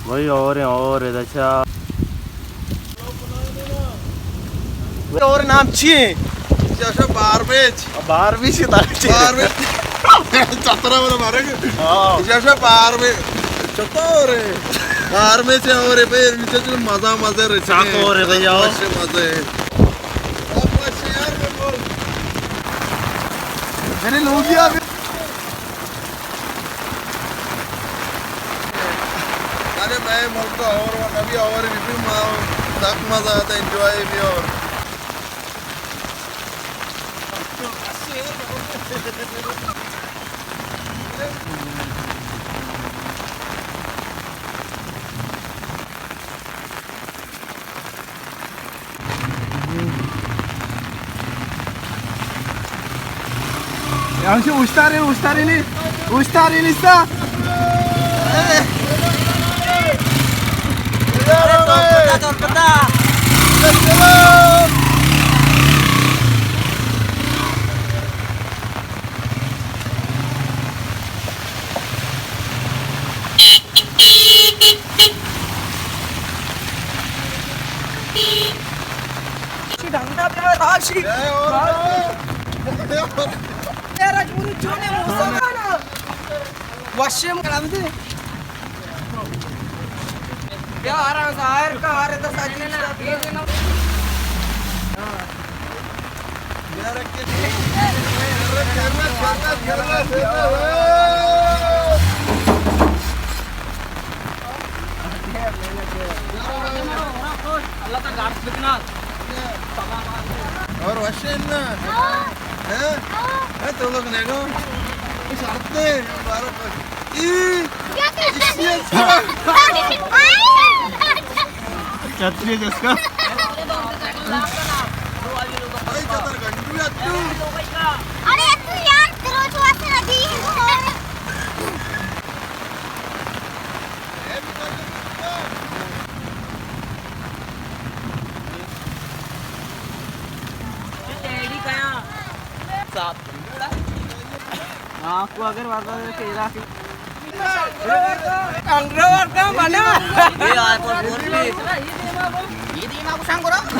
بھائی، اور ہیں، اور ہے، اچھا۔ اور نام چی ہے؟ چاشا بارمیچ۔ بارمیچ کی طرح چی؟ بارمیچ۔ چترا والا مارے۔ ہاں۔ چاشا بارمیچ۔ چطور ہے؟ بارمیچ ہے اور ہے بھائی، مزہ مزہ رہتا ہے۔ چاک اور ہے بھائی، آؤ۔ مزہ ہے۔ میرے لوگ ہی آ گئے۔ ارے میں ملک اور نبی اور بھی، بھی ما سک مزہ آتا، انجوائے بھی اور۔ ہمیشہ اوشتارے، اوشتارے نے، اوشتارے نے سا۔ وشم کرم دے۔ بیا آرام ظاہر کا، آرے دس آدمی۔ اور وشے نا؟ ہاں؟ ہاں، تو لوگ نے گو۔ اس ارتے بارہ۔ ای۔ کیا کر رہے ہیں؟ چھتری جس کا۔ بھائی، چتر گنڈو یا تو۔ ارے تو یار، روز واسطے نہ دی۔ آپ کو اگر بات ہے کہ علاقے انڈرورڈ کا بنا۔ یہ آئی فون فور بھی۔ یہ دیما کو سانگ کرو۔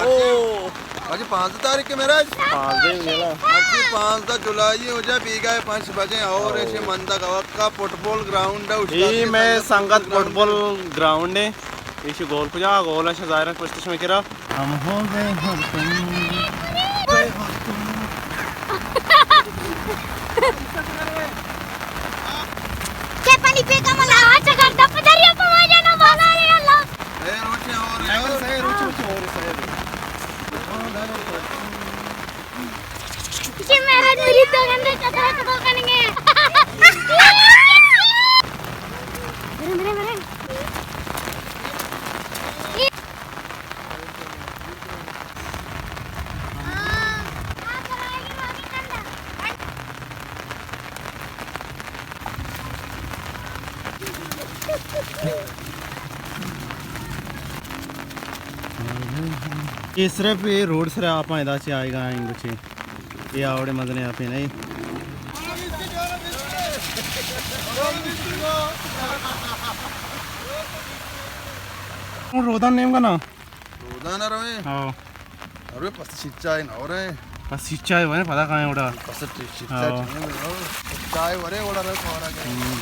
او۔ اجی پانزدہ تاریخ کے میرا؟ پانزدہ ہی میرا۔ اجی پانزدہ جولائی ہو جائے، بیگاہ پانچ بجے اور ایسے مندہ گوک کا فٹبال گراؤنڈ ہے، اس کا یہ میں سنگت فٹبال گراؤنڈ ہے۔ ایشی گول کجا؟ گول اش ظاہرا پشت شمے کرا۔ ہم ہو گئے ہو تم۔ چے پانی پہ کملا، اچھا گھر دپ دریا پہ واجہ نہ بالا رے اللہ۔ اے روچے اور، اے روچے، روچے اور، اے۔ یہ میرا مرید تو گندے چترا تو کنگے۔ میرے، میرے، میرے۔ یہ صرف یہ روڈ سر آپ ادا چے آئے گا، آئیں گے چے۔ یہ آوڑے مزنے آپ ہی نہیں۔ رودان نیم کا نا؟ رودان رویں۔ ہاں۔ ارے پس چیچا ہے نا، ارے۔ پس چیچا ہے، وہ پتا کہاں ہے اڑا؟ پس چیچا ہاں۔ چاہے نا، چائے ورے اڑا رہے پورا کے۔ ہم۔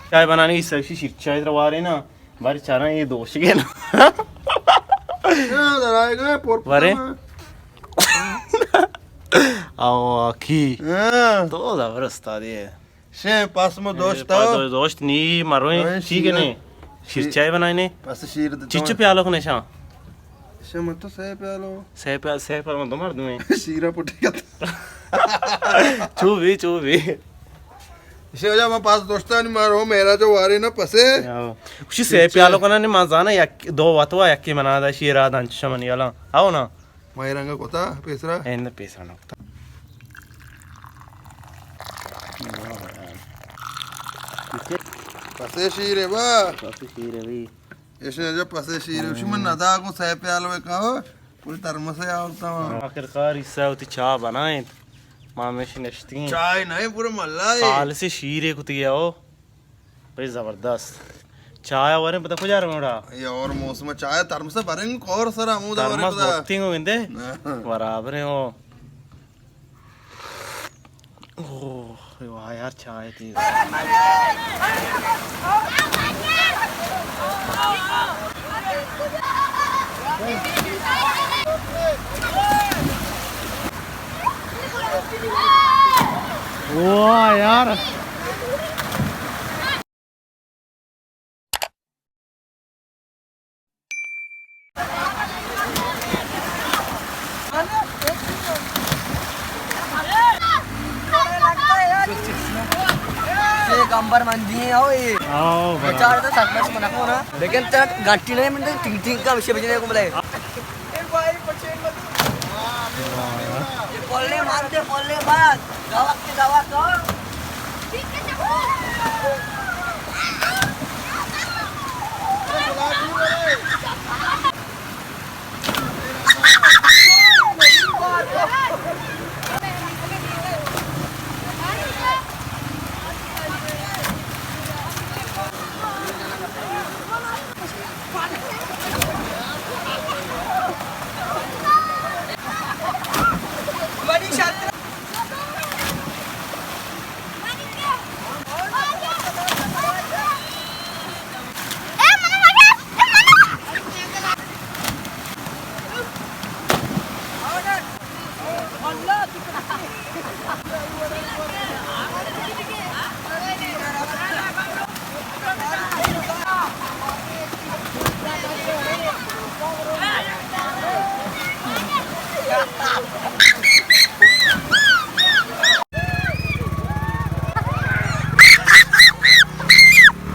چائے بنانے کی سرشی شیر چائے تروارے نا، بارے چارا یہ دوش گئے نا۔ ہاں، در آئے گا، پور ورے۔ پور۔ آو، کی۔ ہاں۔ تو زبردست آ دے۔ شے پاس مو دوست اے، ہو۔ دوست نی مرویں، اے، ٹھیک ہے شیر۔ نے؟ شیر شیر۔ چائے بنائے نے؟ بس شیر دیتا چچو ہوں۔ پیالو کنے شاں؟ شے من تو سہ پیالو۔ سہ پیا-، سہ پر من دو مردم ہیں۔ شیرا پٹی کتا۔ چو بھی، چو بھی۔ شے وجہ من پاس دوستانی مارو میرا جو وارے نا پسے۔ آو۔ کچھ سہ پیالو کنا نے من زانا یک، دو واتوا یکی منا دا شیرا دان چشمنی والا۔ آو نا۔ مائی رنگا کتا پیسرا؟ اند پیسرا نہ کتا۔ پسے شیر ہے با۔ پسے شیر ہے بھائی۔ ایشی جا پسے شیر ہے، اسی من ندا کو سہ پیال وے کاو، پوری ترمس ہے آورتا ہوں۔ آخر کار اس سے ہوتی چاہ بنائیں، ماں میں نشتی ہیں۔ چائے نہیں، پورے ملا ہے۔ سال سے شیر ہے کتی ہے او۔ بھائی زبردست۔ چائے وریں پتہ کجا روڑا؟ یہ اور موسم چائے ترمس برنگ کور سر ہمود وریں ترمس پتہ۔ بوتیں گو گندے؟ ہاں۔ برابر ہیں او۔ اوہ، واہ یار، چائے تھی۔ واہ یار۔ یہ گمبر مندی ہیں، او یہ۔ آؤ، برابر۔ بچار تو سب کچھ منا کو نا۔ لیکن تک گاٹی نہیں، من تو ٹنگ ٹنگ کا وشے بجنے کو بلے۔ یہ پولے مار دے، پولے مار۔ گاوک کے گاوک۔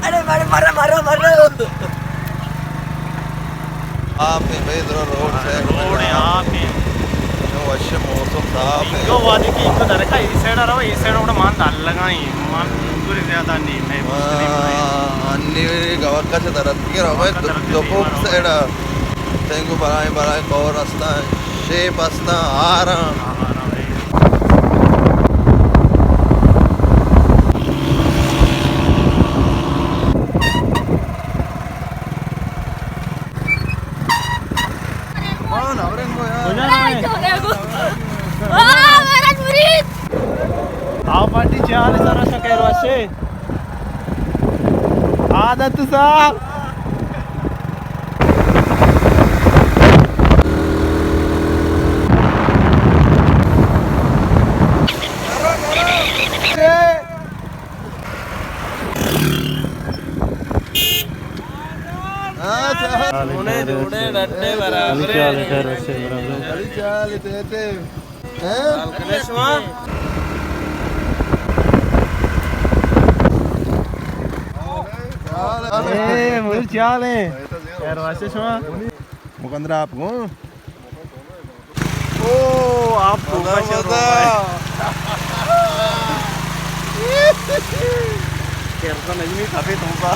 ارے مارو، مارو، مارو، مارو۔ آپ ہیں بھائی، ادھر روڈ سائیڈ روڈ ہے، آپ ہیں۔ جو اچھے موسم صاف ہے۔ انگو وادی کی انگو درکا، اے سائیڈ آ رہا، اے سائیڈ اوڑا مان دال لگائیں، مان پوری زیادہ نہیں، میں مسلم نہیں۔ ہاں، انی گوکا سے درد کی رہا ہے، دو، دو کوک سائیڈ آ۔ تینگو برائیں، برائیں کور استا، شیپ استا، آرام۔ آ، مہاراج مرید۔ آ پارٹی چے حال ہے سر، شکر واسے۔ عادت صاحب۔ ہاں، سونے جوڑے ڈڈے برابر۔ علی چال ہے، خیر واسے برابر۔ علی چال ہے، تیتے۔ ہیں؟ اے، مول چال ہے۔ خیر واسے شما؟ مکندر آپ کو۔ او، آپ تو مزہ، مزہ۔ کیرتا نجمی کافی تو کا۔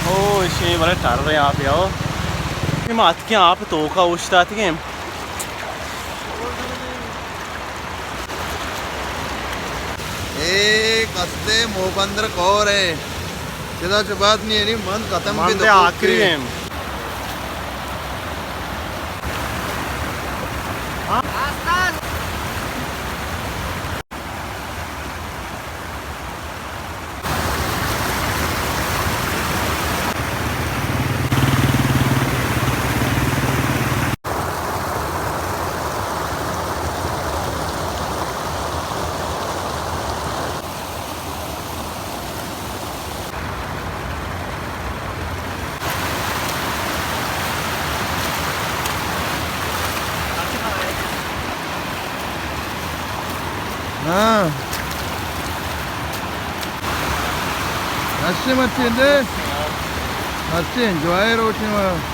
او، ایشی بلے ٹر رہے آپ یاو۔ یہ مات کے آپ تو کا اوشتاتگیں۔ اے کستے موکندر کور ہے۔ چدا چہ بعد نی یعنی من ختم من کے دے دکھو آخری کے۔ ہیں۔ ہاں۔ ہشتے مرچی دے۔ ہشتے انجوائے روچے ما۔